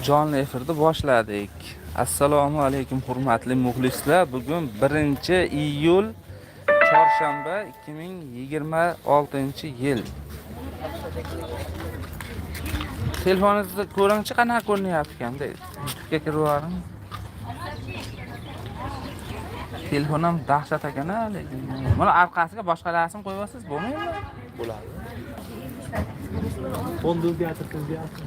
Jonli efirni boshladik. Assalomu alaykum, hurmatli muxlislar. Bugun 1-iyul, chorshanba, 2026-yil. Telefoningizni ko'ringchi, qanaqa ko'rinyapti ekan, YouTube'ga kirib yuboring. Telefon ham dahshat ekan, a, lekin. Buni orqasiga boshqa rasm qo'yib olsangiz bo'lmaydimi? Bo'ladi. Fonni o'zgartirsin, o'zgartirsin.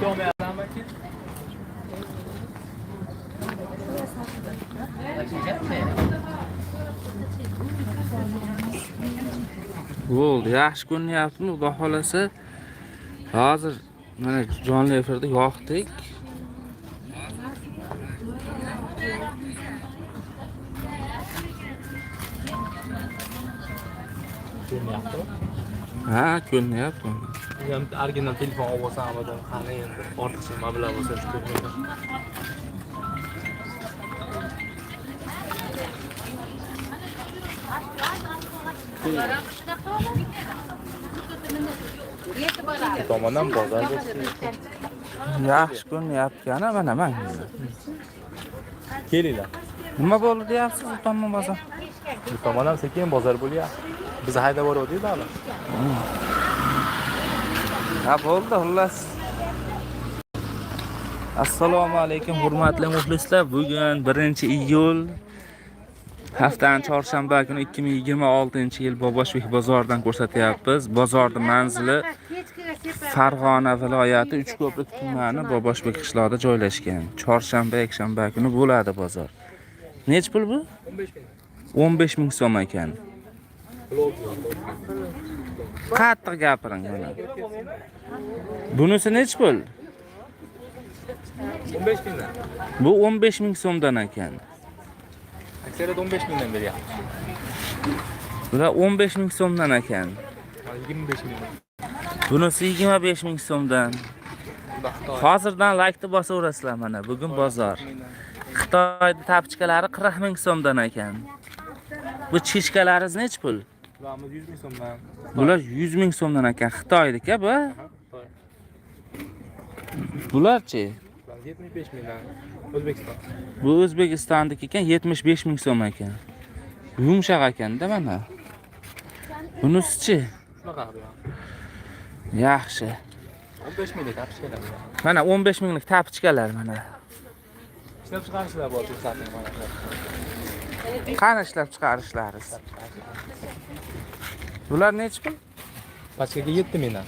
Olmayapsanmi? Bo'ldi, yaxshi ko'rinyaptimi? Xudo xolasa. Hozir mana jonli efirda yoqdik. Ko'rinyaptimi? Ha, ko'rinyapti. Ham original telefon olib olsam, abadan qani endi ortiqcha mablag' bo'lsa shu telefonda. Bu tomondan bozor bo'lsin. Yaxshi ko'rinyapti ana mana mana. Kelinglar. Nima bo'ldi deyapsiz bu tomon bozor? Bu tomon ham sekin bozor bo'lyapti. Biz haydab borgandik hali. Ha, bo'ldi, xullas. Assalomu alaykum, hurmatli muxlislar. Bugun 1-iyul, haftaning chorshanba kuni, 2026-yil Boboshbek bozoridan ko'rsatyapmiz. Bozorning manzili Farg'ona viloyati, Uchko'prik tumani, Boboshbek qishlog'ida joylashgan. Chorshanba, yakshanba kuni bo'ladi bozor. Nech pul bu? 15 ming. 15 ming so'm ekan. Qattiq gapiring mana. Bunisi nech pul? 15 mingdan. Bu 15 ming so'mdan ekan. Aksariyat 15 mingdan beryapti. Bular 15 ming so'mdan ekan. 25 ming. Bunisi 25 ming so'mdan. Hozirdan laykni bosaverasizlar mana. Bugun bozor. Xitoyning tapochkalari 40 ming so'mdan ekan. Bu chishkalaringiz nech pul? Bularimiz 100 ming so'mdan. Bular 100 ming so'mdan ekan. Xitoyniki bu. Xitoy. Bularchi? Bular 75 mingdan. O'zbekiston. Bu O'zbekistonniki ekan, 75 ming so'm ekan. Yumshoq ekanda mana. Bunisichi? Shunaqa bu ham. Yaxshi. 15 minglik tapochkalar bu. Mana 15 minglik tapochkalar mana. Ishlab chiqarishlar bor, ko'rsating mana. Qani ishlab chiqarishlaringiz? Bular nech pul? Pachkaga 7 mingdan.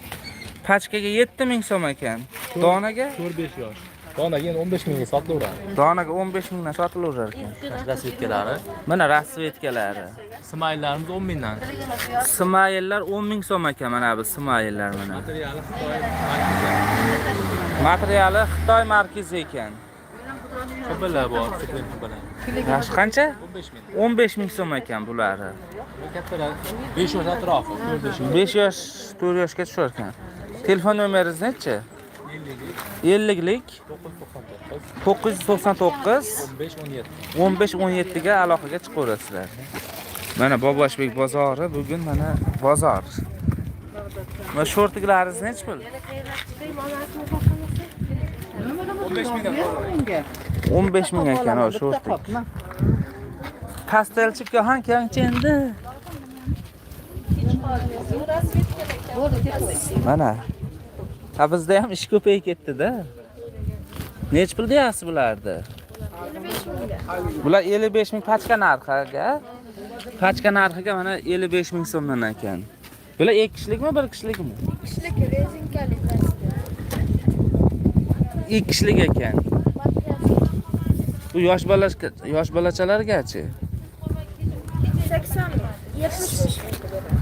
Pachkaga 7 ming so'm ekan. Donaga? 4-5 yosh. Donaga endi 15 mingga sotilaveradi. Donaga 15 mingdan sotilaverar ekan. Rasvetkalari. Mana rasvetkalari. Smayllarimiz 10 mingdan. Smayllar 10 ming so'm ekan, mana bu smayllar mana. Materiali Xitoy markasi. Materiali Xitoy markazi ekan. Xublar bor, Supreme xublar. Yaxshi, qancha? 15 ming. 15 ming so'm ekan bulari. Bu kattalar 5 yosh atrofi, 4-5 yosh. 5 yosh, 4 yoshga tushar ekan. Telefon nomeringiz nechi? 50 50lik 999 999 15 17. 15 17 ga aloqaga chiqaverasizlar. Mana Boboshbek bozori, bugun mana bozor. Mana shortiklaringiz nech pul? 15 mingdan. 15 ming ekan o shortik. Pastelchik han kelingchi endi. Mana. Ha, bizda ham ish ko'payib ketdi-da. Nech pul deyapsiz bularni? Bular 55 ming pachka narxiga. Pachka narxiga mana 55 ming so'mdan ekan. Bular 2 kishilikmi, 1 kishilikmi? Kishilik, rezinkali. 2 kishilik ekan. Bu yosh bola, yosh bolachalargachi? 80 ming, 75 ming qilib beradi.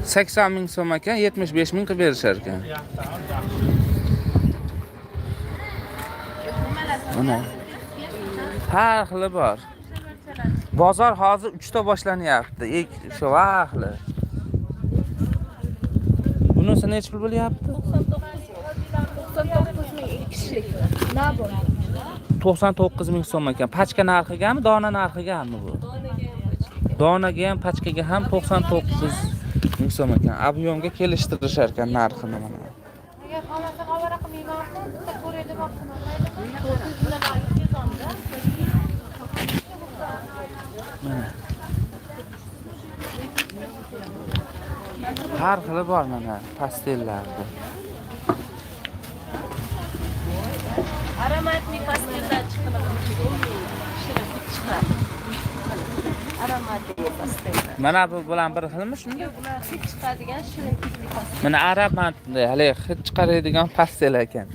80 ming so'm ekan, 75 ming qilib berishar ekan. Mana. Har xili bor. Bozor hozir 3 ta boshlanyapti. Ek shu vaqtli. Bunisi nech pul bo'lyapti? 99 ming, 2 kishilik. Nabor. 99 ming so'm ekan. Pachka narxigami, dona narxigami bu? Donaga ham, pachkaga ham 99. Ming so'm ekan. Объем ga kelishtirishar ekan narxini mana. Agar xomasa ovora qilmayman, bitta ko'ray demoqchiman. Mana. Har xili bor mana pastellarda. Aromatli pastellar chiqdi mana shirin chiqadi. Aromatli pastellar. Mana bu bilan bir xilmi shunga? Yo'q, bular hid chiqadigan shirin hidli pastel. Mana aromatli, hali hid chiqaradigan pastel ekan.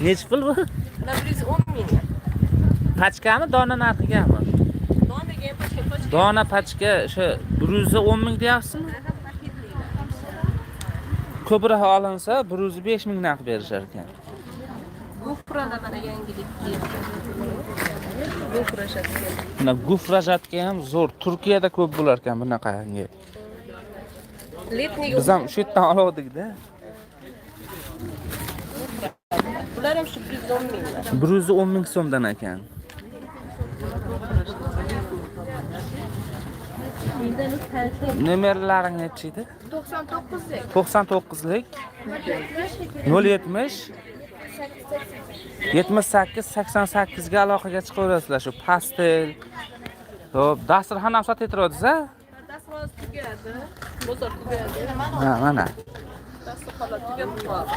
Nechi pul bu? Bular 110 ming. Pachkami, dona narxigami? Donaga ham pachka pachka. Dona pachka o'sha 110 ming deyapsizmi? Ko'proq olinsa 105 ming narx berishar ekan. Gufrada mana yangilik keldi. Gufra shatka. Mana gufrajatga ham zo'r. Turkiyada ko'p bo'lar ekan bunaqangi. Letniy Biz ham o'sha yerdan oluvdik-da. Bular ham shu 110 ming. 110 ming so'mdan ekan. Nomerlaring nechi edi? 99'lik. 99lik 070 78 88 ga aloqaga chiqaverasizlar shu pastel. Xo'p, dasturxon ham sotaverasiz a? Dastroz tugadi. Bozor tugadi. Ha, mana. Dasturxonlar tugab qoldi.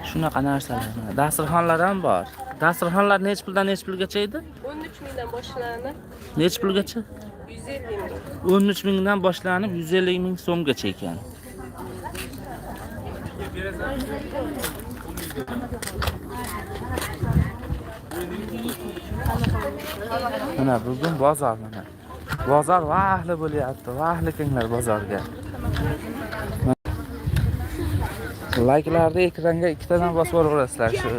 Shunaqa narsalar. Mana dasturxonlar ham bor. Dasturxonlar nechi puldan nechi pulgacha edi? 13 mingdan boshlanib Nechi pulgacha? 150 ming. 13 mingdan boshlanib 150 ming so'mgacha ekan. Mana bugun bozor mana. Bozor vahli bo'lyapti. Vahli kenglar bozorga. Layklarni ekranga ikkitadan bosib yuborasizlar shu.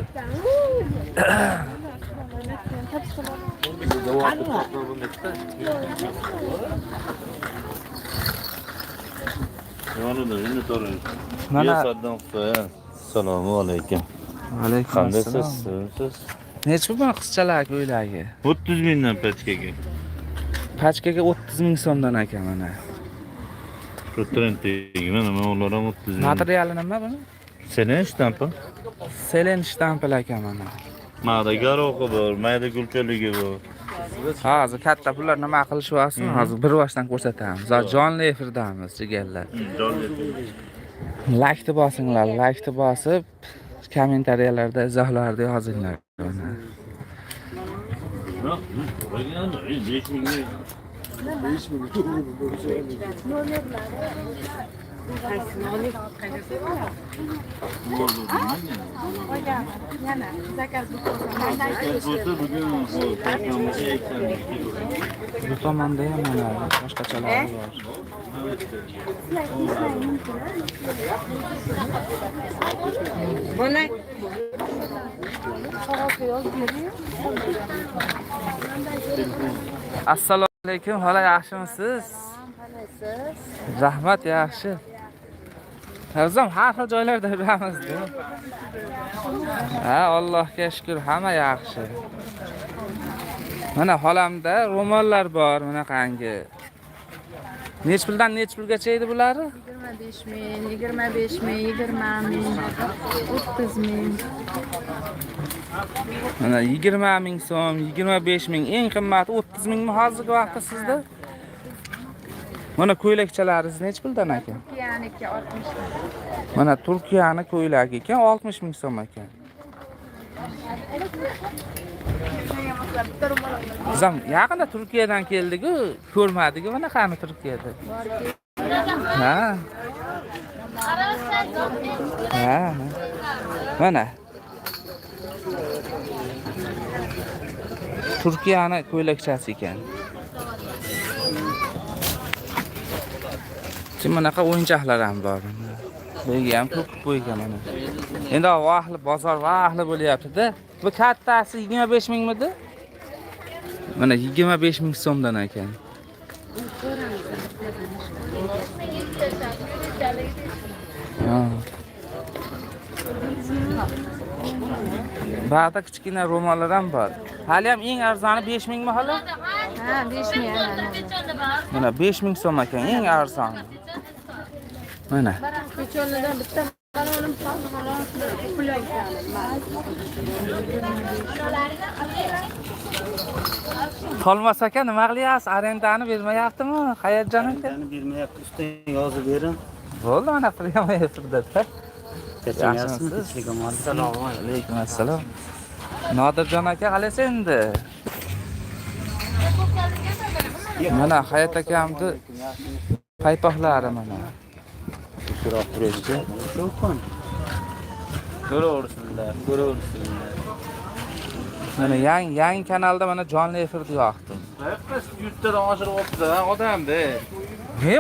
Mana Assalomu alaykum. alaykum Qandaysiz? assalom. Siz? Nechi pul buni qizchalar ko'ylagi? 30 mingdan pachkaga. Pachkaga 30 ming so'mdan ekan mana. Shu trenddagi mana ular ham 30 ming. Materiali nima buni? Selen shtampi. Selen shtampil ekan mana. Mayda garoqi bor, mayda gulchaligi bor. Hozir katta pullar nima qilishyapsin? Hozir bir boshdan ko'rsatamiz. Hozir jonli efirdamiz, jigarlar. Laykni bosinglar, laykni bosib kommentariyalarda izohlarda yozinglar. Mana. Bu tomonda ham mana boshqachalari bor. Assalomu alaykum, xola, yaxshimisiz? Rahmat, yaxshi. Biz ham har xil joylarda yuramiz-da. Ha, Allohga shukr, hamma yaxshi. Mana xolamda ro'mollar bor, bunaqangi. Nechi puldan nechi pulgacha edi bulari? 25 ming, 25 ming, 20 ming, 30 ming. Mana 20 ming so'm, 25 ming, eng qimmati 30 mingmi hozirgi vaqtda sizda? Mana ko'ylakchalaringiz nechi puldan aka? Turkiyaniki 60 ming. Mana Turkiyani ko'ylagi ekan, 60 ming so'm ekan. Biz ham yaqinda Turkiyadan keldik-ku, ko'rmadik-ku bunaqani Turkiyada. Ha. Ha. Mana. Turkiyani ko'ylakchasi ekan. Şimdi bunaqa o'yinchoqlar ham bor. Bu yerga ham ko'p qo'ygan mana. Endi vahli bozor vahli bo'lyapti-da. Bu kattasi 25 mingmidi? Mana 25 ming so'mdan ekan. Ha. Ba'da kichkina ro'mollar ham bor. Hali ham eng arzoni 5 mingmi hali? Ha, 5 ming. Mana 5 ming so'm ekan eng arzoni. Mana. Pechonidan bitta balonim qoldi, xolos. Tolmas aka nima qilyapsiz? Arendani bermayaptimi? Hayotjon aka? Arendani bermayapti, ustidan yozib bering. Bo'ldi, mana prямой efirda. Yaxshimisiz? Assalomu alaykum. Assalom. Nodirjon aka qalaysiz endi? Mana Hayot akamni paypoqlari mana. Ko'raversinlar, ko'raversinlar. Mana yangi kanalda mana jonli efirda yoqdim. Yuztadan oshirib olibdi odamda. Ne?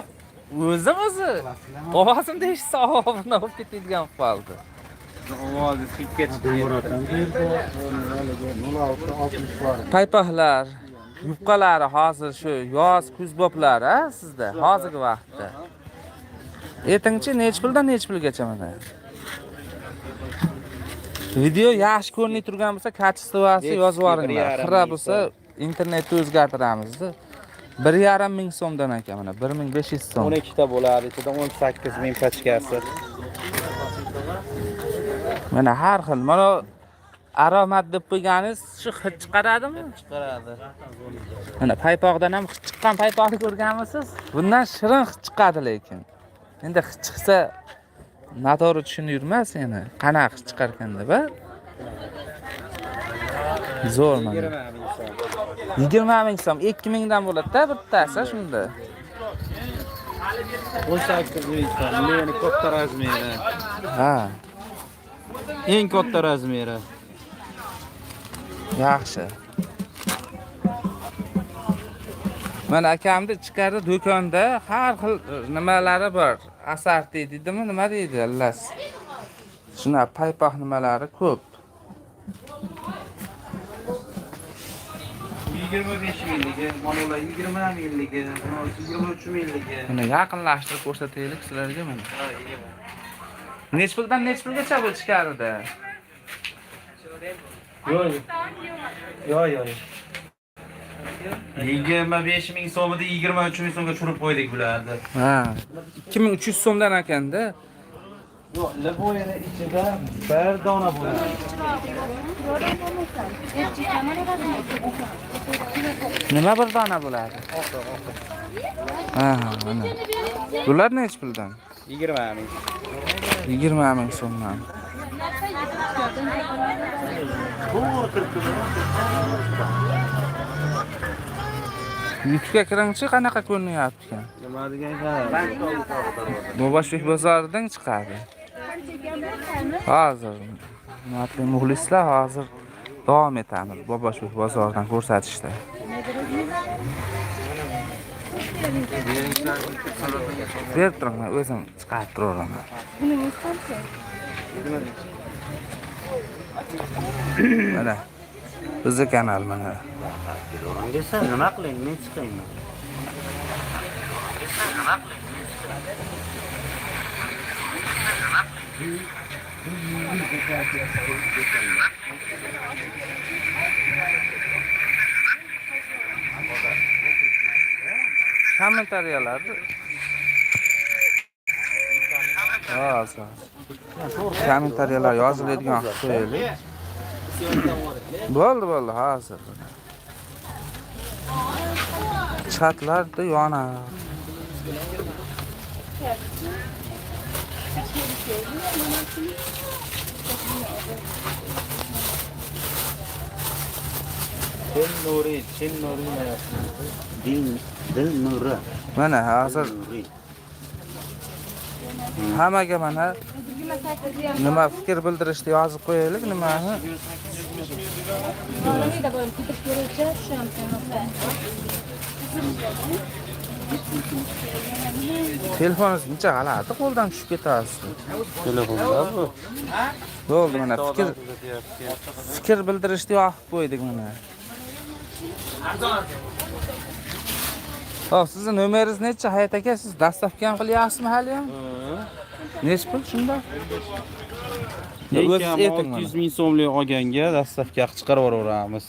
O'zim o'zi. Ovozimni eshitsa ovozimdan bo'lib ketadigan qoldi. Ovozi hikka chiqdi. Paypoqlar, yubqalari hozir shu yoz, kuz boplari, a sizda hozirgi vaqtda. Aytingchi, nech puldan nech pulgacha mana? Video yaxshi ko'rinib turgan bo'lsa, kачествоsi yozib yuboringlar. Xira bo'lsa, internetni o'zgartiramiz-da. 1,5 ming so'mdan aka mana 1500 so'm. 12 ta bo'ladi, ichida 18 ming pachkasi. Mana har xil. Mana aromat deb qo'yganingiz shu hid chiqaradimi? Chiqaradi. Mana paypoqdan ham hid chiqqan paypoqni ko'rganmisiz? Bundan shirin hid chiqadi lekin. Endi hid chiqsa noto'g'ri tushunib yurmas yana. Qanaqa hid chiqarkan deb, a? Zo'r mana. 20 ming so'm. 20 ming so'm, 2000 dan bo'ladi-da bittasi shunda. 18 ming so'm. Meni katta razmeri. Ha. Eng katta razmeri. Yaxshi. Mana akamni ichkarida do'konda har xil nimalari bor. Asarti deydimi, nima deydi, allas. Shuna paypoq nimalari ko'p. 25 mingligi, mana ular 20 mingligi, 23 mingligi. Mana yaqinlashtirib ko'rsataylik sizlarga mana. Nech puldan nech pulgacha bu ichkarida? Yo'q. Yo'q, yo'q. 25 ming so'mida 23 ming so'mga tushirib qo'ydik bularni. Ha. 2300 so'mdan ekanda. Yo'q, liboyini ichida bir dona bo'ladi. Nima bir dona bo'ladi? Ha, mana. Bular nech puldan? 20 ming. 20 ming so'mdan. YouTube'ga kiringchi, qanaqa ko'rinyapti ekan? Nima degan ekan? Boboshbek bozoridan chiqadi. Hozir hurmatli muxlislar, hozir davom etamiz Boboshbek bozoridan ko'rsatishda. Berib turing, men o'zim chiqarib turaveraman. Mana bizni kanal mana. Desa nima qiling, men chiqaymi? Kommentariyalarni hozir kommentariyalar yoziladigan qilib qo'yaylik. Bo'ldi, bo'ldi, hozir. Chatlarda yonadi. Chin nuri, chin nuri. Dil nuri. Mana hozir hammaga mana nima fikr bildirishni yozib qo'yaylik, nimani? Telefoningiz buncha g'alati qo'ldan tushib ketasiz. Telefonda bu. Bo'ldi, mana fikr bildirishni yoqib qo'ydik mana. Xo'p, sizning nomeringiz necha, Hayot aka? Siz dastavka ham qilyapsizmi hali ham? Necha pul shunda? O'zingiz ayting mana. 600 ming so'mlik olganga dastavka chiqarib yuboramiz.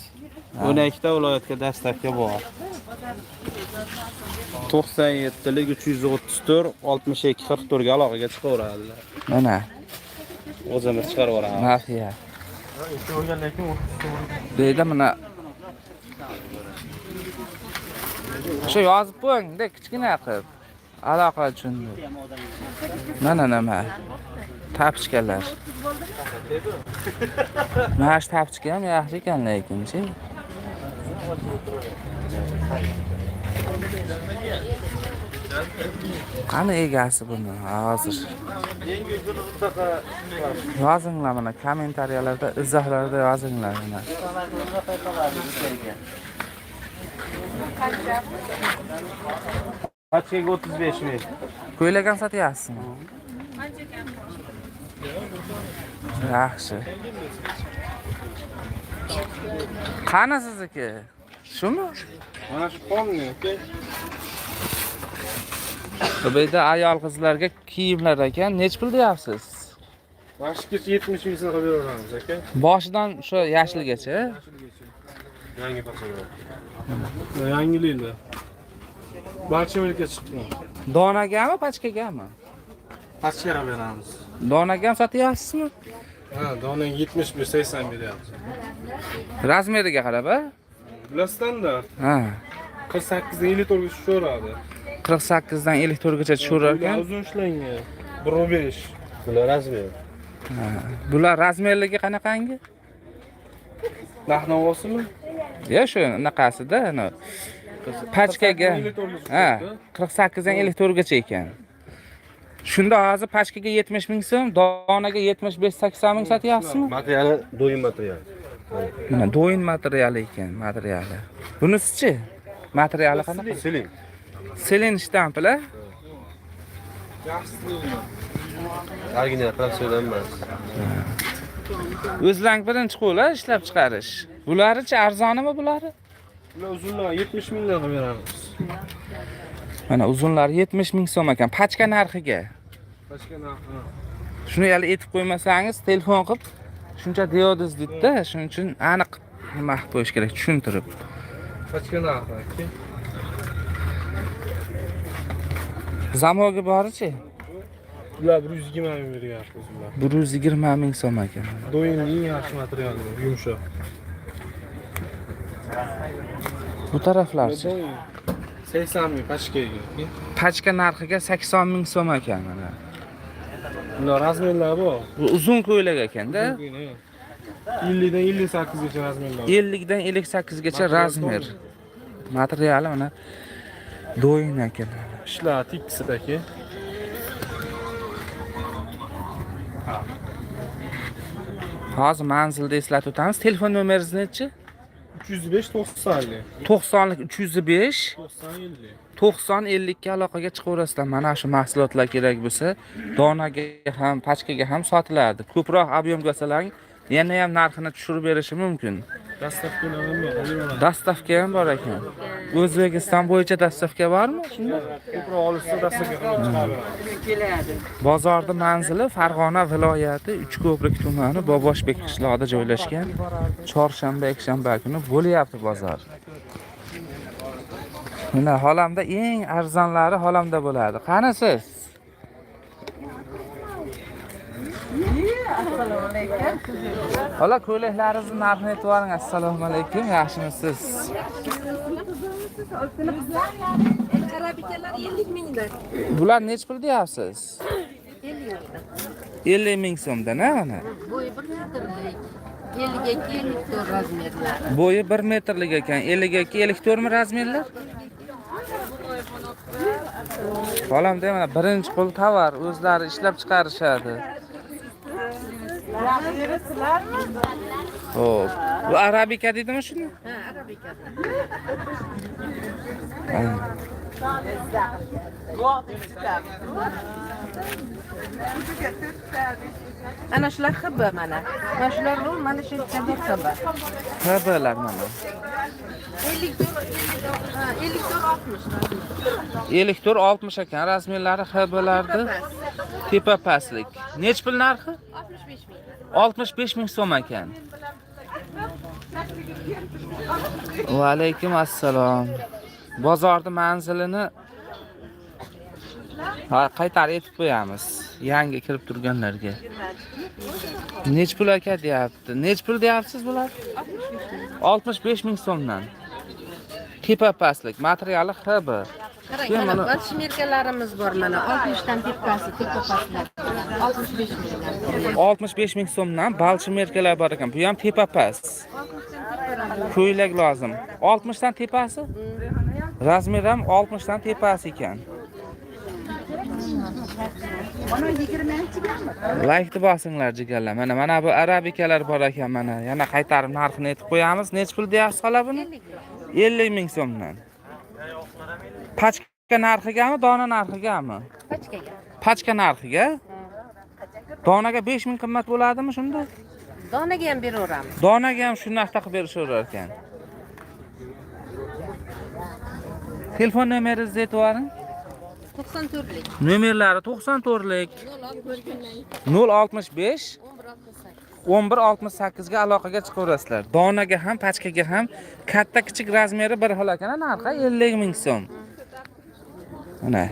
12 ta viloyatga dastavka bor. 97lik 334 62 44 ga aloqaga chiqaveradilar. Mana O'zimiz chiqarib yuboramiz. mafiya. Deydi mana shu yozib qo'ying-da kichkina qilib. Aloqa uchun. Mana nima? Tapochkalar. Mana shu tapochka ham yaxshi ekan lekin-chi. Qani egasi buni hozir? Yozinglar mana kommentariyalarda, izohlarda yozinglar mana. Pachkaga 35 ming. Ko'ylak ham sotyapsizmi? Yaxshi. Qani sizniki? Shumi? Mana shu polni, aka. Bu yerda ayol qizlarga kiyimlar ekan. Nech pul deyapsiz? Boshigacha 70 ming so'm qilib beraveramiz, aka. Boshidan shu yashilgacha. Yangi fasollar. Yangiliklar. Barcha milka chiqqan. Donagami, pachkagami? Pachkaga beramiz. Donaga ham sotyapsizmi? Ha, donaga 75-80 beryapmiz. Razmeriga qarab, a? Bular standart. Ha. 48 dan 54 gacha tushaveradi. 48 dan 54 gacha tushaverar ekan. Uzun ishlangan. 1.5. Bular razmer. Ha. Bular razmerligi qanaqangi? Narx-navosimi? Ya shu anaqasida, ana pachkaga. Ha, 48 dan 54 gacha ekan. Shunda hozir pachkaga 70 ming so'm, donaga 75-80 ming sotyapsizmi? Materiali do'yin material. Mana do'yin materiali ekan, materiali. Bunisichi? Materiali qanaqa? Selin. Selin shtampli. Original professional emas. O'zlang birinchi qo'l ishlab chiqarish. Bularichi arzonimi bulari? Bular uzunlar 70 mingdan qilib beramiz. Mana uzunlari 70 ming so'm ekan, pachka narxiga. Pachka narxi. Shuni hali aytib qo'ymasangiz, telefon qilib shuncha deyodingiz deydi-da, shuning uchun aniq nima qilib qo'yish kerak, tushuntirib. Pachka narxi, aka. Zamogi borichi? Bular 120 ming beryapmiz bular. 120 ming so'm ekan. Do'yinning eng yaxshi materiali, yumshoq. Bu taraflarchi? 80 ming pachkaga. Pachka narxiga 80 ming so'm ekan mana. Bular razmerlar bor. Bu uzun ko'ylak ekanda. 50 dan 58 gacha razmerlar. 50 dan 58 gacha razmer. Materiali mana do'yin ekan. Ishlar tekkisida aka. Hozir manzilda eslatib o'tamiz. Telefon nomeringiz nechi? 305 90lik. 90lik 305 90 50. 90 50 ga aloqaga chiqaverasizlar. Mana shu mahsulotlar kerak bo'lsa, donaga ham, pachkaga ham sotiladi. Ko'proq ob'yomga olsalaring, yana ham narxini tushirib berishi mumkin. Dastavka ham bor. Dastavka ham bor ekan. O'zbekiston bo'yicha dastavka bormi shunda? Ko'proq olishsa dastavka qilib chiqaradi. Bozorda manzili Farg'ona viloyati Uchko'prik tumani Boboshbek qishlog'ida joylashgan. Chorshanba, yakshanba kuni bo'lyapti bozor. Mana xolamda eng arzonlari xolamda bo'ladi. Qani siz? Assalomu alaykum. Xola, ko'ylaklaringizni narxini aytib yuboring. Assalomu alaykum. Yaxshimisiz? Arabikalar 50 mingdan. Bular nech pul deyapsiz? 50 ming so'mdan, ha mana. Bo'yi 1 metrlik. 52 54 razmerlar. Bo'yi 1 metrlik ekan. 52 54 mi razmerlar? Xolamda mana birinchi qo'l tovar o'zlari ishlab chiqarishadi. Xo'p. Bu arabika deydimi shuni? Ha, arabika. Ana shular XB mana. Mana shular mana shu XB. XBlar mana. 54 54 60. 54 60 ekan razmerlari XBlarda. Tepa pastlik. Nech pul narxi? 65 ming. 65 ming so'm ekan. Va alaykum assalom. Bozorning manzilini Ha, qaytarib aytib qo'yamiz. Yangi kirib turganlarga. Nech pul aka deyapti. Nech pul deyapsiz bular? 65 ming so'mdan. Tepa pastlik, materiali HB. Qarang, Keyin mana mana- shmirkalarimiz bor mana 60 dan tepasi, tepa pastlar. 65 mingdan. 65 ming so'mdan balchimerkalar bor ekan. Bu ham tepa past. Ko'ylak lozim. 60 dan tepasi? Razmeri ham 60 dan tepasi ekan. Laykni bosinglar jigarlar. Mana mana bu arabikalar bor ekan mana. Yana qaytarib narxini aytib qo'yamiz. Nech pul deyapsiz xola buni? 50 ming so'mdan. Pachka narxigami, dona narxigami? Pachkaga. Pachka narxiga? Donaga 5 ming qimmat bo'ladimi shunda? Donaga ham beraveramiz. Donaga ham shu narxda qilib berishaverar ekan. Telefon nomeringizni aytib yuboring. 94lik. Nomerlari 94lik 065 1168 ga aloqaga chiqaverasizlar. Donaga ham, pachkaga ham katta kichik razmeri bir xil ekan, narxi 50 ming so'm. Mana.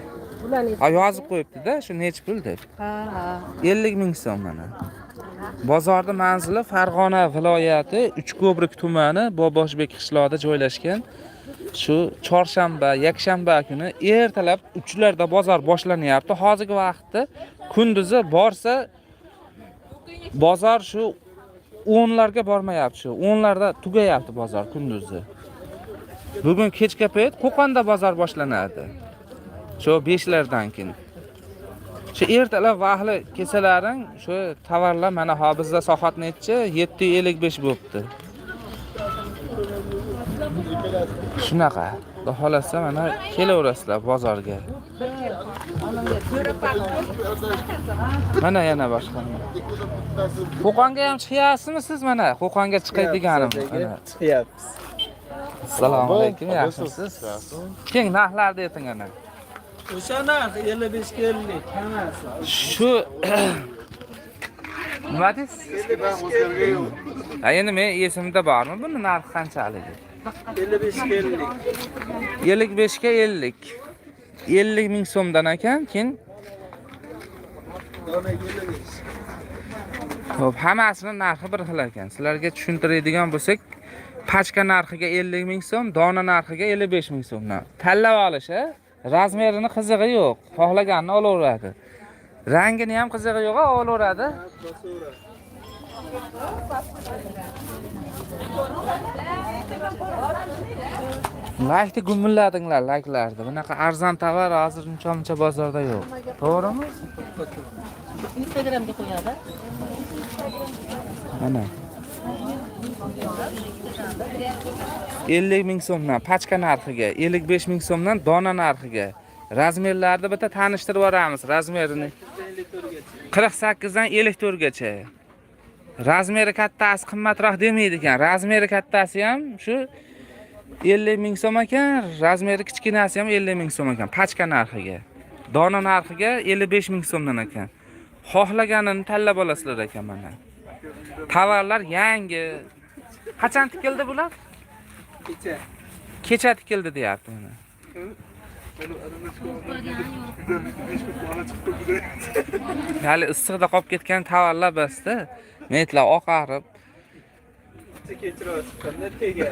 Ha, yozib qo'yibdi-da, shu nechi pul deb. Ha, ha. 50 ming so'm mana. Bozorda manzili Farg'ona viloyati Uchko'prik tumani Boboshbek qishlog'ida joylashgan. Shu chorshanba, yakshanba kuni ertalab 3 larda bozor boshlanyapti. Hozirgi vaqtda kunduzi borsa bozor shu 10 larga bormayapti shu. 10 larda tugayapti bozor kunduzi. Bugun kechga payt Qo'qonda bozor boshlanadi. Shu 5 lardan keyin. Shu ertalab vaqtli kelsalaring, shu tovarlar mana hozir bizda soat nechi? 7:55 bo'libdi. Shunaqa. Xudo xolasa mana kelaverasizlar bozorga. Mana yana boshqa. Qo'qonga ham chiqyapsizmi siz mana? Qo'qonga chiqay deganim. Mana. Chiqyapmiz. Assalomu alaykum, yaxshimisiz? Keng narxlarni ayting ana. O'sha narx 55 ga 50 hammasi. Shu nima deysiz? Ha, endi men esimda bormi buni narxi qanchaligi? 55 ga 50. 55 ga 50. 50 ming so'mdan ekan, keyin Donaga 55. Xo'p, hammasini narxi bir xil ekan. Sizlarga tushuntiradigan bo'lsak, pachka narxiga 50 ming so'm, dona narxiga 55 ming so'mdan. Tanlab olish, a? Razmerini qizig'i yo'q. Xohlaganini olaveradi. Rangini ham qizig'i yo'q, a, olaveradi. Laykni gumilladinglar, layklarni. Bunaqa arzon tovar hozir uncha-muncha bozorda yo'q. To'g'rimi? Instagramga qo'yadi. Mana. 50 ming so'mdan pachka narxiga, 55 ming so'mdan dona narxiga. Razmerlarni bitta tanishtirib yuboramiz, razmerini. 48 dan 54 gacha. Razmeri kattasi qimmatroq demaydi ekan. Razmeri kattasi ham shu 50 ming so'm ekan, razmeri kichkinasi ham 50 ming so'm ekan pachka narxiga. Dona narxiga 55 ming so'mdan ekan. Xohlaganini tanlab olasizlar ekan mana. Tovarlar yangi. Qachon tikildi bular? Kecha. Kecha tikildi deyapti mana. Hali issiqda qolib ketgan tovarlar basda. Metlar oqarib. Kechiroq chiqqanda tega.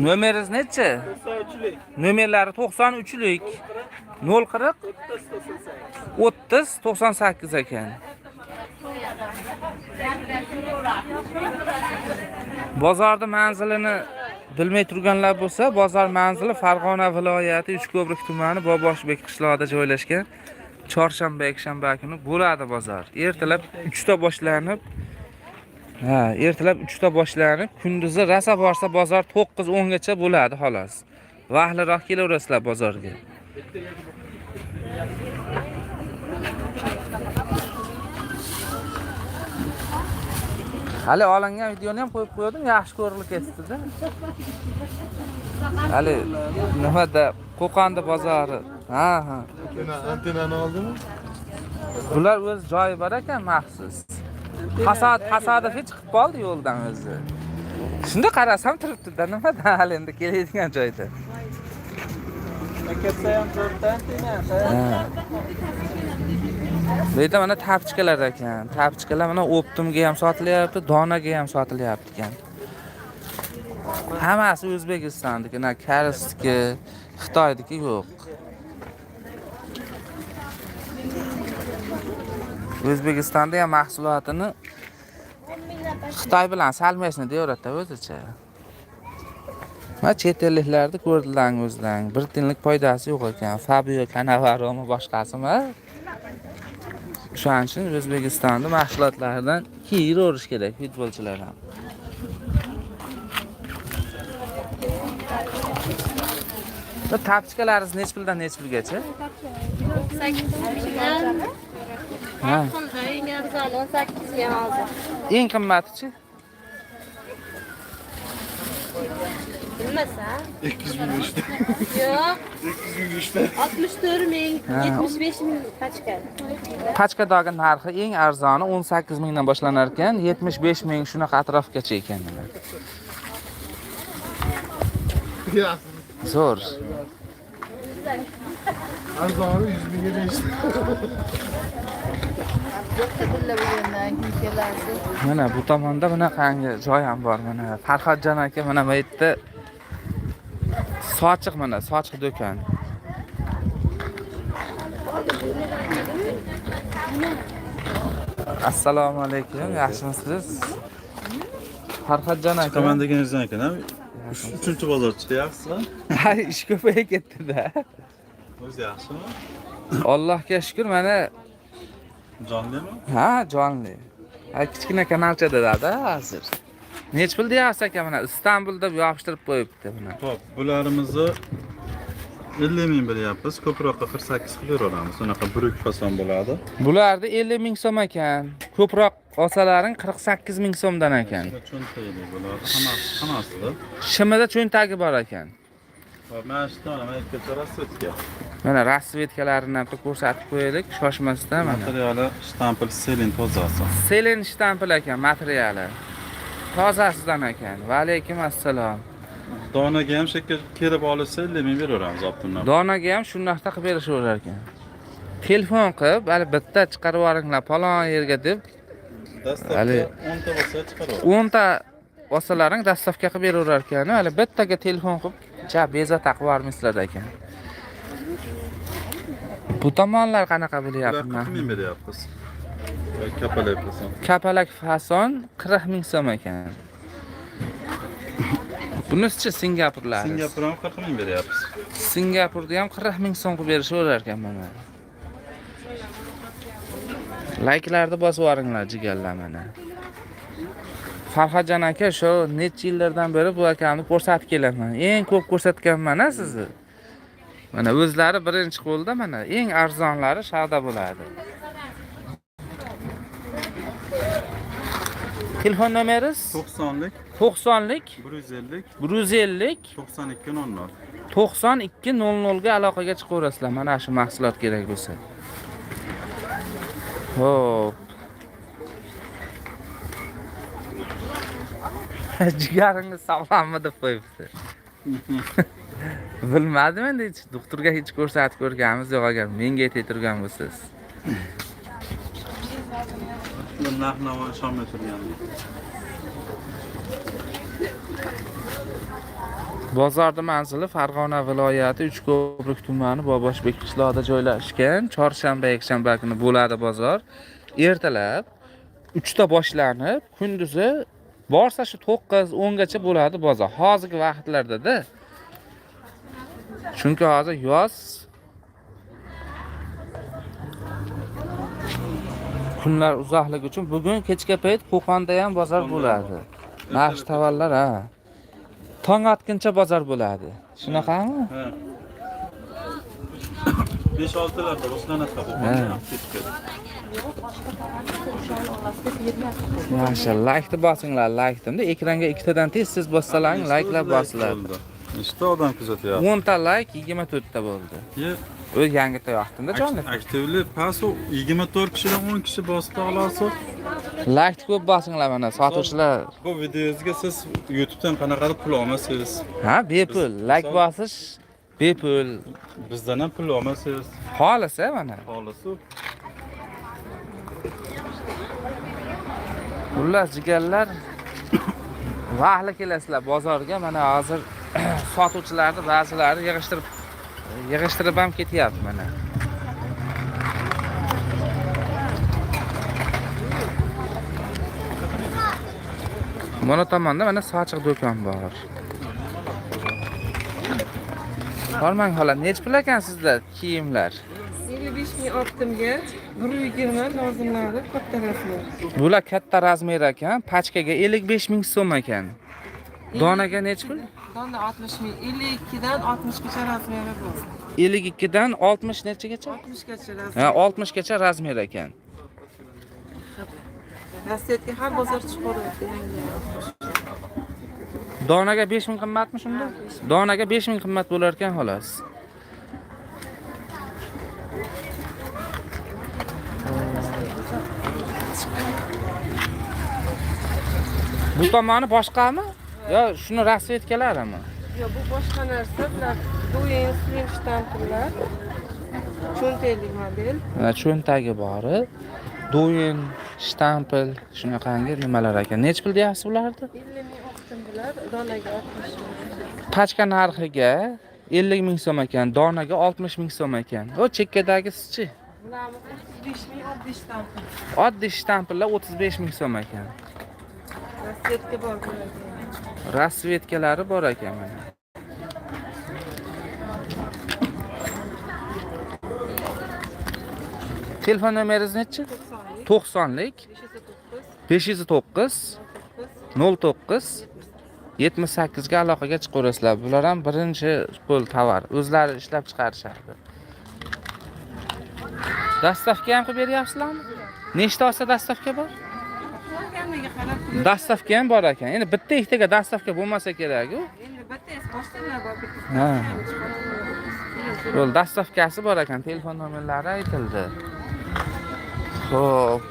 Nomeringiz nechi? 93lik. Nomerlari 93lik. 040 30 98. 30 98 ekan. Bozorda manzilini bilmay turganlar bo'lsa, bozor manzili Farg'ona viloyati Uchko'prik tumani Boboshbek qishlog'ida joylashgan. Chorshanba, yakshanba kuni bo'ladi bozor. Ertalab 3 ta boshlanib, ha, ertalab 3 ta boshlanib, kunduzi rasa borsa bozor 9-10 gacha bo'ladi xolos. Vaqtliroq kelaverasizlar bozorga. Hali olingan videoni ham qo'yib qo'ydim, yaxshi ko'rilib ketdi-da. Hali nimada Qo'qonda bozori. Ha, ha. Antenani oldimi? Bular o'z joyi bor ekan maxsus. Tasodifiy chiqib qoldi yo'ldan o'zi. Shunda qarasam turibdi-da, nimada hali endi keladigan joyda. Ha. Bu yerda mana tapchkalar ekan. Tapchkalar mana optimga ham sotilyapti, donaga ham sotilyapti ekan. Hammasi O'zbekistonniki, na koreysniki, Xitoyniki yo'q. O'zbekistonda ham mahsulotini Xitoy bilan salmashni deyaveradi o'zicha. Mana chet elliklarni ko'rdilar o'zlaring. Bir tiyinlik foydasi yo'q ekan. Fabio Cannavaromi boshqasimi? O'shaning uchun O'zbekistonda mahsulotlaridan kiyiverish kerak futbolchilar ham. Bu tapchkalaringiz necha puldan necha pulgacha? 8 mingdan. Ha. Eng arzoni 18 ga hozir. Eng qimmatichi? Bilmasa. 200 ming. Yo'q. 200 ming. 64 ming, 75 ming pachka. Pachkadagi narxi eng arzoni 18 mingdan boshlanar ekan, 75 ming shunaqa atrofgacha ekan. Zo'r. Arzoni 100 mingga deyishdi. Mana bu tomonda bunaqangi joy ham bor mana. Farhodjon aka mana bu yerda sochiq mana, sochiq do'kon. Assalomu alaykum, yaxshimisiz? Farhodjon aka. Chiqaman deganingizdan ekan, ha? Uchinchi bozor chiqyapsiz-a? Ha, ish ko'payib ketdi-da. O'zi yaxshimi? Allohga shukr, mana jonlimi? Ha, jonli. Ha, kichkina kanalchada da hozir. Necha pul deyapsiz aka mana Istanbul deb yopishtirib qo'yibdi buni. Xo'p, bularimizni 50 ming beryapmiz, ko'proqqa 48 qilib beraveramiz. Unaqa bruk fason bo'ladi. Bularni 50 ming so'm ekan. Ko'proq olsalaring 48 ming so'mdan ekan. Cho'ntagili bo'ladi, hammasida. Shimida cho'ntagi bor ekan. Xo'p, mana shu mana ikkinchi rasvetka. Mana rasvetkalarini ham ko'rsatib qo'yaylik, shoshmasdan mana. Materiali shtampil selin tozasi. Selin shtampil ekan materiali. Tozasidan ekan. Va alaykum assalom. Donaga ham shekka kelib olishsa 50 ming beraveramiz optimdan. Donaga ham shu narxda qilib berishaverar ekan. Telefon qilib, hali bitta chiqarib yuboringlar falon yerga deb Dastavka 10 ta bo'lsa chiqarib. 10 ta olsalaring dastavka qilib beraverar ekan. Hali bittaga telefon qilib, ja bezovta qilib yubormaysizlar ekan. Bu tomonlar qanaqa bo'lyapti? 40 ming beryapmiz. Kapalak fason. Kapalak fason 40 ming so'm ekan. Bunisichi Singapurlar. Singapur ham 40 ming beryapmiz. Singapurda ham 40 ming so'm qilib berishaverar ekan mana. Layklarni bosib yuboringlar jigarlar mana. Farhodjon aka shu necha yillardan beri bu akamni ko'rsatib kelaman. Eng ko'p ko'rsatganman a sizni. Mana o'zlari birinchi qo'lda mana eng arzonlari shavda bo'ladi. Telefon nomeringiz? 90lik 90lik 150 150 92 00. 92 00 ga aloqaga chiqaverasizlar mana shu mahsulot kerak bo'lsa. Xo'p. Jigaringiz sog'lommi deb qo'yibdi. Bilmadim endi hech doktorga hech ko'rsatib ko'rganimiz yo'q agar menga aytay turgan bo'lsangiz. Narx-navo ishonmay turgandim. Bozorning manzili Farg'ona viloyati Uchko'prik tumani Boboshbek qishlog'ida joylashgan. Chorshanba, yakshanba kuni bo'ladi bozor. Ertalab 3 ta boshlanib, kunduzi borsa shu 9-10 gacha bo'ladi bozor. Hozirgi vaqtlarda-da. Chunki hozir yoz kunlar uzoqligi uchun bugun kechga payt Qo'qonda ham bozor bo'ladi. Narx tovarlar ha. Tong otguncha bozor bo'ladi. Shunaqami? Ha. 5-6larda boshlanadi Qo'qonda ham kechga. Yaxshi, laykni bosinglar, laykni. Ekranga ikkitadan tez-tez bossalaring, layklar bosiladi. Nechta odam kuzatyapti? 10 ta layk 24 ta bo'ldi. O'z yangi tayoqdimda jonli. Aktivli past 24 kishidan 10 kishi bosdi xolos. Laykni ko'p bosinglar mana sotuvchilar. Bu videongizga siz YouTube'dan qanaqadir pul olmasangiz. Ha, bepul. Layk bosish Bepul. Bizdan ham pul olmasangiz, Xohlasa mana. xohlasa. Xullas jigarlar, vaqtli kelasizlar bozorga. Mana hozir sotuvchilarni ba'zilari yig'ishtirib yig'ishtirib ham ketyapti mana. Mana tomonda mana sochiq do'kon bor. Hormang xola, nechi pul ekan sizda kiyimlar? 55 ming optimga, 120 lozimlari katta rasmi. Bular katta razmer ekan, pachkaga 55 ming so'm ekan. Donaga nechi pul? Dona 60 ming, 52 dan 60 gacha razmeri bor. 52 dan 60 nechagacha? 60 gacha razmer. Ha, 60 gacha razmer ekan. Rossiyadagi har bozor chiqaryapti yangi. Donaga 5 ming qimmatmi shunda? Donaga 5 ming qimmat bo'lar ekan xolos. Bu tomoni boshqami? Yo shuni rasvetkalarimi? Yo'q, bu boshqa narsa. Bular Douyin Slim shtamplar. Cho'ntaklik model. Mana cho'ntagi bori. Douyin, shtampel, shunaqangi nimalar ekan. Nechi pul deyapsiz ularni? 50 ming oqtim bular, donaga 60 ming. Pachka narxiga 50 ming so'm ekan, donaga 60 ming so'm ekan. O chekkadagisichi? Bularni 35 ming oddiy shtampel. Oddiy shtampellar 35 ming so'm ekan. Rasvetka bor bularda. Rasvetkalari bor ekan mana. Telefon nomeringiz nechi? 90lik 509 09 78 ga aloqaga chiqaverasizlar. Bular ham birinchi qo'l tovar. O'zlari ishlab chiqarishadi. Dastavka ham qilib beryapsizlarmi? Nechta olsa dastavka bor? Olganiga qarab pul. Dastavka ham bor ekan. Endi bitta ikkitaga dastavka bo'lmasa kerak-ku. Endi bittasi boshqalar bor, bittasi Ha. chiqarib. Yo'l dastavkasi bor ekan, telefon nomerlari aytildi. Xo'p.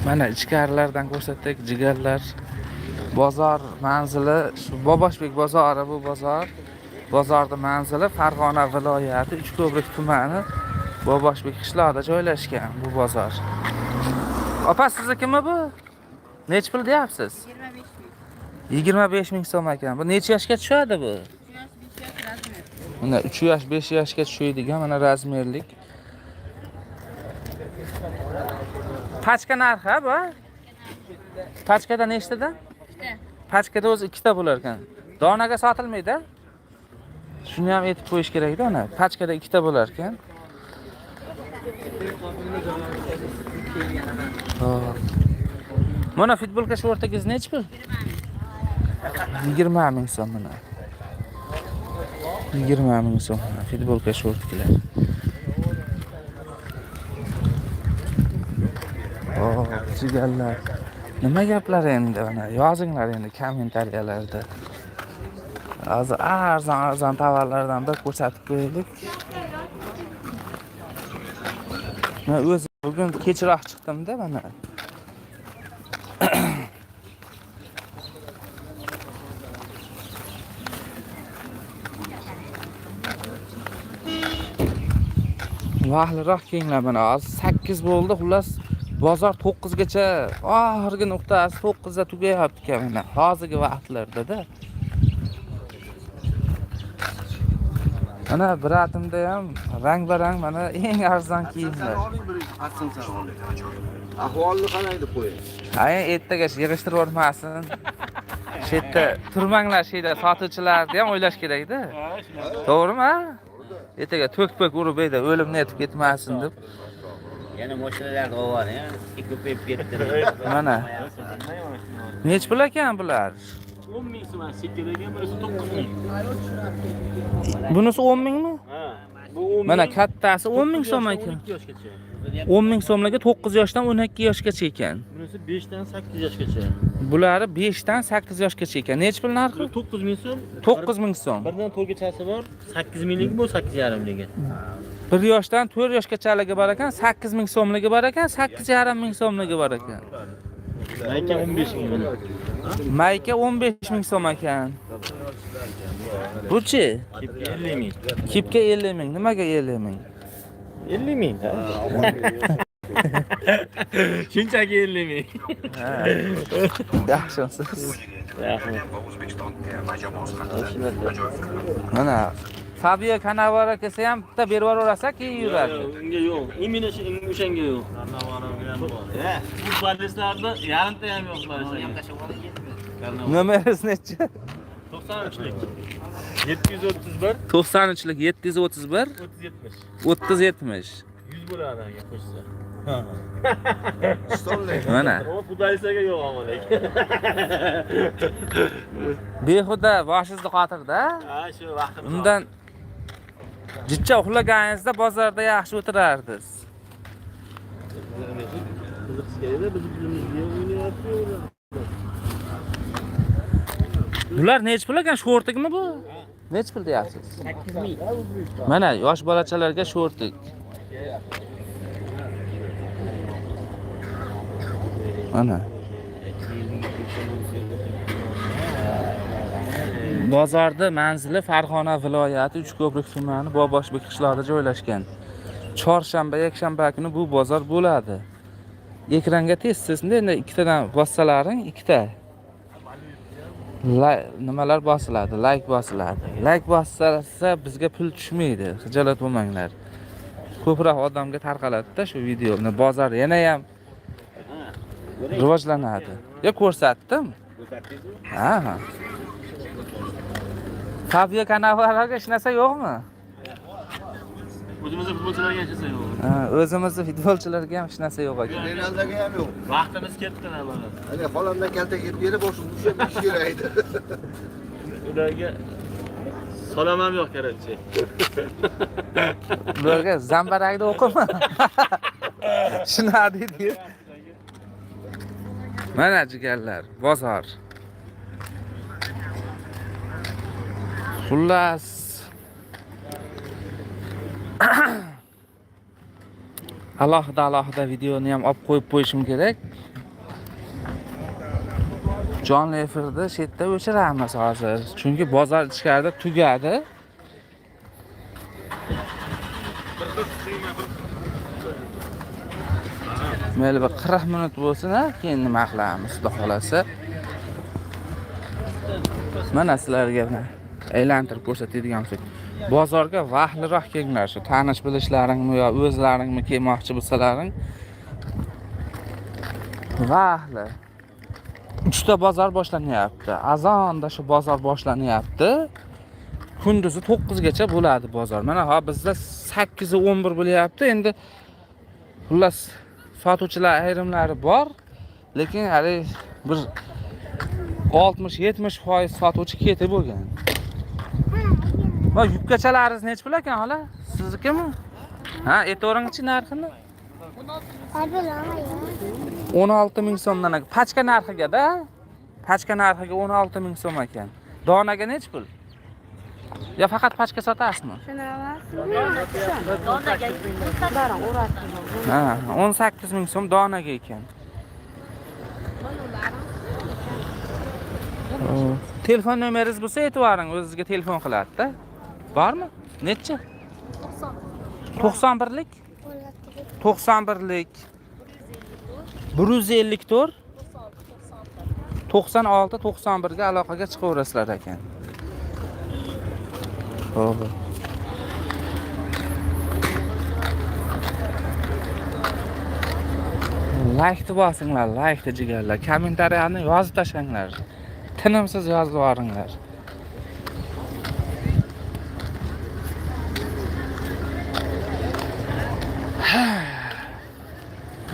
Mana ichkarilardan ko'rsatdik, jigarlar. Bozor manzili shu Boboshbek bozori bu bozor. Bozorning manzili Farg'ona viloyati Uchko'prik tumani Boboshbek qishlog'ida joylashgan bu bozor. Opa, siznikimi bu? Nechi pul deyapsiz? 25 ming so'm ekan. Bu necha yoshga tushadi bu? Mana 3 yosh, 5 yoshga tushadigan mana razmerlik. Pachka narxi bu? Pachkada nechtadan? Pachkada o'zi ikkita bo'lar ekan. Donaga sotilmaydi. Shuni ham aytib qo'yish kerak-da, ana. Pachkada ikkita bo'lar ekan. Xo'p. Mana futbolka shortingiz nechi pul? 20 ming so'm mana. 20 ming so'm mana futbolka shortkilar. Oh, jigarlar. Nima gaplar endi mana yozinglar endi kommentariyalarda. Hozir arzon arzon tovarlardan bir ko'rsatib qo'yaylik. Men o'zim bugun kechroq chiqdim-da mana. Vaqtliroq kelinglar mana hozir 8 bo'ldi, xullas bozor 9 gacha oxirgi nuqtasi 9 da tugayapti ekan mana hozirgi vaqtlarda-da. Mana bratimda ham rang-barang mana eng arzon kiyimlar. Ahvolni qalay deb qo'ying. Ay, ertaga yig'ishtirib yubormasin. Shu yerda turmanglar, shu yerda sotuvchilarni ham o'ylash kerak-da. To'g'rimi? Ertaga to'k-po'k urib bu yerda o'limni aytib ketmasin deb. Yana mashinalarni olib, ko'payib ketdi. Mana. Nechi pul ekan bular? 10 ming so'm chekkadagi, bunisi 9 ming. Bunisi 10 mingmi? Ha. Bu 10 ming. Mana kattasi 10 ming so'm ekan. 12 yoshgacha. 10 ming so'mligi 9 yoshdan 12 yoshgacha ekan. Bunisi 5 dan 8 yoshgacha. Bulari 5 dan 8 yoshgacha ekan. Nechi pul narxi? 9 ming so'm. 9 ming so'm. Birdan to'rtgachasi bor, 8 mingligi bu 8,5ligi. 1 yoshdan 4 yoshgachaligi bor ekan, 8 ming so'mligi bor ekan, 8,5 ming so'mligi bor ekan. Mayka 15 ming. Mayka 15 ming so'm ekan. Buchi? 50 ming. Kipka 50 ming. Nimaga 50 ming? 50 ming. Shunchaki 50 ming. Yaxshimisiz? Rahmat. Mana Fabio Cannavaro kelsa ham bitta berib yuborasa keyin yuradi. Unga yo'q. Imina o'shanga yo'q. Futbolistlarda yarimta ham yo'q o'shanga. Nomeringiz nechi? 93lik. 731 93lik 731 3070. 3070. 100 bo'ladi anga qo'shsa. Mana. Ammo futbolistlarga yo'q ammo lekin. Behuda boshingizni qotirdi. Ha, shu vaqtimiz. Undan jicha uxlaganingizda bozorda yaxshi o'tirardingiz. Qiziqish kerakda, biz bizimizga o'ynayapti. Bular nechi pul ekan? Shortikmi bu? Nechi pul deyapsiz? 8 ming. Mana yosh bolachalarga shortik. Mana. Bozorda manzili Farg'ona viloyati Uchko'prik tumani Boboshbek qishlog'ida joylashgan. Chorshanba, yakshanba kuni bu bozor bo'ladi. Ekranga tez-tez endi ikkitadan bossalaring, ikkita nimalar bosiladi, like bosiladi. Like bossa bizga pul tushmaydi, xijolat bo'lmanglar. Ko'proq odamga tarqaladi-da shu videoni. Bozor yana ham rivojlanadi. Yo ko'rsatdim. Ha. Fabio Cannavaroga hech narsa yo'qmi? O'zimizni futbolchilarga hech narsa yo'q. Ha, o'zimizni futbolchilarga ham hech narsa yo'q ekan. Renaldaga ham yo'q. Vaqtimiz ketdi mana. Hali xolamdan kaltak yeb kelib, boshim ushlab ish kerak edi. Ularga salom ham yo'q, короче. Ularga zambarakni o'qima. Shunaqa deydi. Mana jigarlar, bozor. Xullas, alohida alohida videoni ham olib qo'yib qo'yishim kerak. Jonli efirda shu yerda o'chiramiz hozir. Chunki bozor ichkarida tugadi. Mayli bir 40 minut bo'lsin, ha, keyin nima qilamiz, xudo xolasa. Mana sizlarga mana aylantirib ko'rsatadigan bo'lsak, bozorga vaqtliroq kelinglar, shu tanish bilishlaringmi yo o'zlaringmi kelmoqchi bo'lsalaring. Vaqtli. 3 ta bozor boshlanyapti. Azonda shu bozor boshlanyapti. Kunduzi 9 gacha bo'ladi bozor. Mana ha bizda 8:11 bo'lyapti. Endi xullas sotuvchilar ayrimlari bor, lekin hali bir 60-70% sotuvchi ketib bo'lgan. Va yubkachalaringiz nechi pul ekan xola? Siznikimi? Ha, aytavringchi narxini? 16 ming so'mdan ekan. Pachka narxiga-da. Pachka narxiga 16 ming so'm ekan. Donaga nechi pul? Yo faqat pachka sotasizmi? Ha, 18 ming so'm donaga ekan. Telefon nomeringiz bo'lsa aytib yuboring, o'zizga telefon qiladi-da. Bormi? Nechi? 91lik? 91lik. 154 96 91 ga aloqaga chiqaverasizlar ekan. Xo'p. Laykni bosinglar, laykni jigarlar, kommentariyani yozib tashlanglar. Tinimsiz yozib yuboringlar.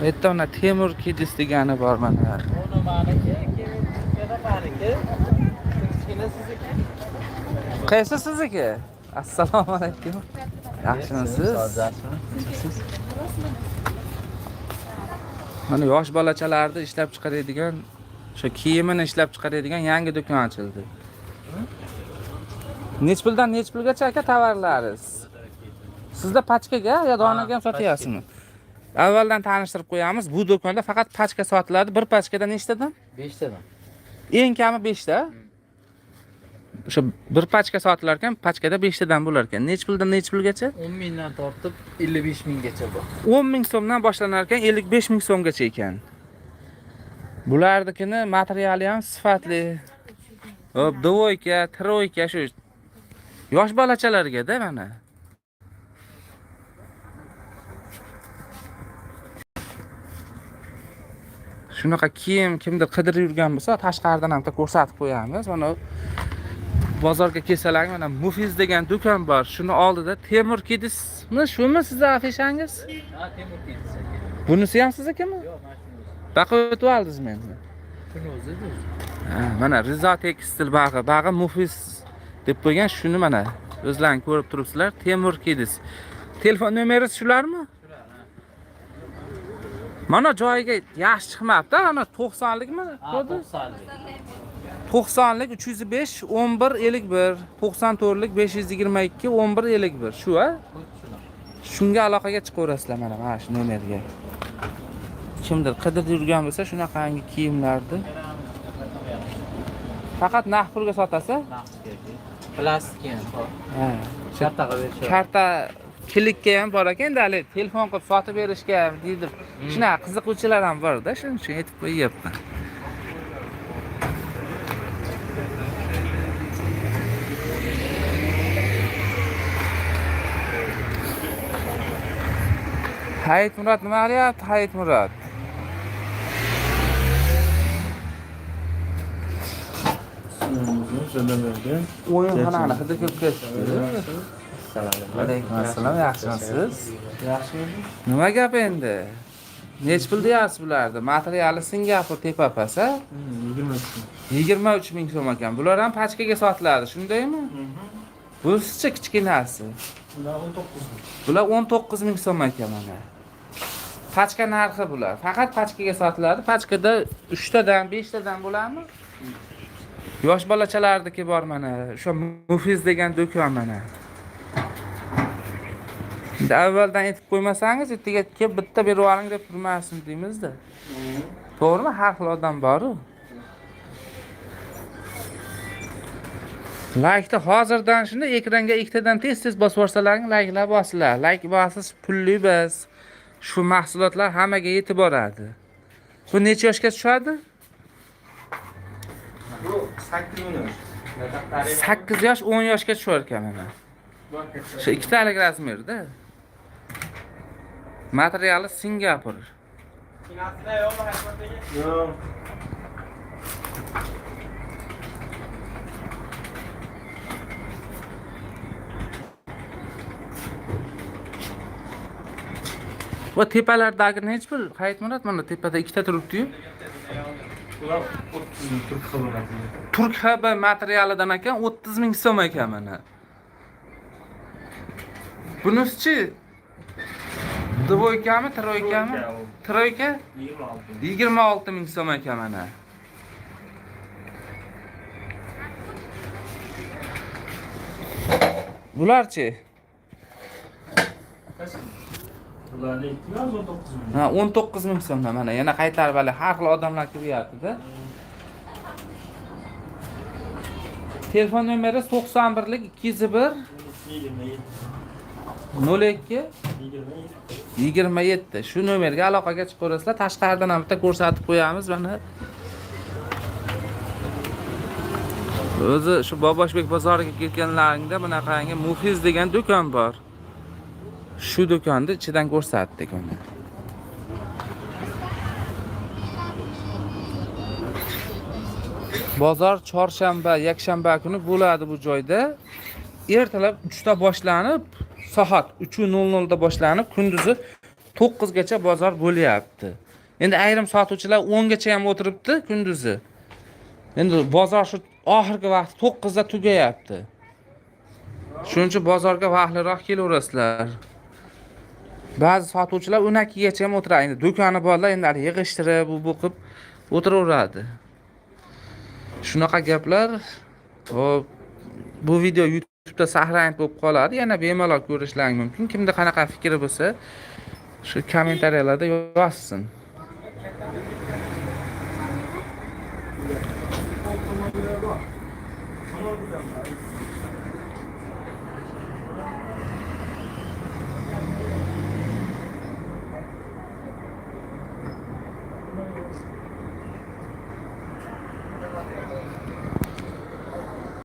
Bu yerda mana Temur Kidis degani bor mana. Qaysi sizniki? Assalomu alaykum. Yaxshimisiz? Mana yosh bolachalarni ishlab chiqaradigan, o'sha kiyimini ishlab chiqaradigan yangi do'kon ochildi. Nech puldan nech pulgacha aka tovarlaringiz? Sizda pachkaga yo donaga ham sotyapsizmi? Avvaldan tanishtirib qo'yamiz. Bu do'konda faqat pachka sotiladi. Bir pachkada nechtadan? 5 tadan. Eng kami 5 ta. O'sha bir pachka sotilar ekan, pachkada 5 tadan bo'lar ekan. Nech puldan nech pulgacha? 10 mingdan tortib 55 minggacha bor. 10 ming so'mdan boshlanar ekan, 55 ming so'mgacha ekan. Bularnikini materiali ham sifatli. Hop, dvoyka, troyka shu yosh bolachalarga-da mana. Shunaqa kiyim kimdir qidirib yurgan bo'lsa, tashqaridan ham bitta ko'rsatib qo'yamiz. Mana bozorga kelsalaring, mana Mufiz degan do'kon bor. Shuni oldida Temur Kidismi, shumi sizni afishangiz? Ha, Temur Kids aka. Bunisi ham siznikimi? Yo'q, mana shuni o'zi. Baqa o'tib oldingizmi endi? Shuni o'zi o'zi. Ha, mana Rizo tekstil bag'i, bag'i Mufiz deb qo'ygan. Shuni mana o'zlaring ko'rib turibsizlar. Temur Kidis. Telefon nomeri shularmi? Mana joyiga yaxshi chiqmabdi. Ana 90likmi? Ha, Kodi? 90lik. 90lik 305 11 51, 94lik 522 11 51. Shu a? Shunga aloqaga chiqaverasizlar mana shu nomerga. Kimdir qidirib yurgan bo'lsa, shunaqangi kiyimlarni faqat naqd pulga sotasiz? Naqd kerak. Plastik ham bor. Ha. Karta qilib berishadi. Karta klikka ham bor ekan, endi hali telefon qilib sotib berishga ham deydi. Shunaqa qiziquvchilar ham bor-da, shuning uchun aytib qo'yyapman. Hayitmurod nima qilyapti? Hayitmurod. O'yinxonani hidi ko'p ketdi. Alaykum assalom, yaxshimisiz? Yaxshimisiz? Nima gap endi? Nech pul deyapsiz bularni? Materiali Singapur tepa-pas, a? 23 ming so'm ekan. Bular ham pachkaga sotiladi, shundaymi? Bunisichi kichkinasi. Ular 19 ming. Bular 19 ming so'm ekan mana. Pachka narxi bular. Faqat pachkaga sotiladi. Pachkada 3 tadan, 5 tadan bo'ladimi? Yosh bolachalarniki bor mana. O'sha Mufiz degan do'kon mana. Endi avvaldan aytib qo'ymasangiz, ertaga kelib bitta berib oling deb turmasin deymiz-da. To'g'rimi? Har xil odam bor-u. Laykni hozirdan shunda ekranga ikkitadan tez-tez bosib yuborsalaring, layklar bosiladi. Layk bosish pulli biz. Shu mahsulotlar hammaga yetib boradi. Bu necha yoshga tushadi? Bu 8 yosh. 8 yosh, 10 yoshga tushar ekan mana. Shu ikkitalik razmerda. Materiali Singapur. Yo'q. Va tepalardagi necha pul? Hayitmurod, mana tepada ikkita turibdi-yu. Ular 30 ming turk xizmati. Turk HB materialidan ekan 30 ming so'm ekan mana. Bunisichi? Dvoykami, troykami? Troyka 26 ming. 26 ming so'm ekan mana. Bularchi? Ularni 19 ming. Ha, 19 ming so'mdan mana yana qaytarib hali har xil odamlar kelyapti-da. Telefon nomeri 91lik 201 27. 02 27. 27. Shu nomerga aloqaga chiqaverasizlar. Tashqaridan ham bitta ko'rsatib qo'yamiz mana. O'zi shu Boboshbek bozoriga kelganlaringda bunaqangi Mufiz degan do'kon bor. Shu do'konni ichidan ko'rsatdik uni. Bozor chorshanba, yakshanba kuni bo'ladi bu joyda. Ertalab 3 da boshlanib, soat 3:00 da boshlanib, kunduzi 9 gacha bozor bo'lyapti. Endi ayrim sotuvchilar 10 gacha ham o'tiribdi kunduzi. Endi bozor shu oxirgi vaqt 9 da tugayapti. Shuning uchun bozorga vaqtliroq kelaverasizlar. Ba'zi sotuvchilar 12 gacha ham o'tiradi. Endi do'koni borlar endi hali yig'ishtirib, u bu qilib o'tiraveradi. Shunaqa gaplar. Hop, bu video YouTube'da saqlanib bo'lib qoladi. Yana bemalol ko'rishlaring mumkin. Kimda qanaqa fikri bo'lsa, Shu kommentariyalarda yozsin.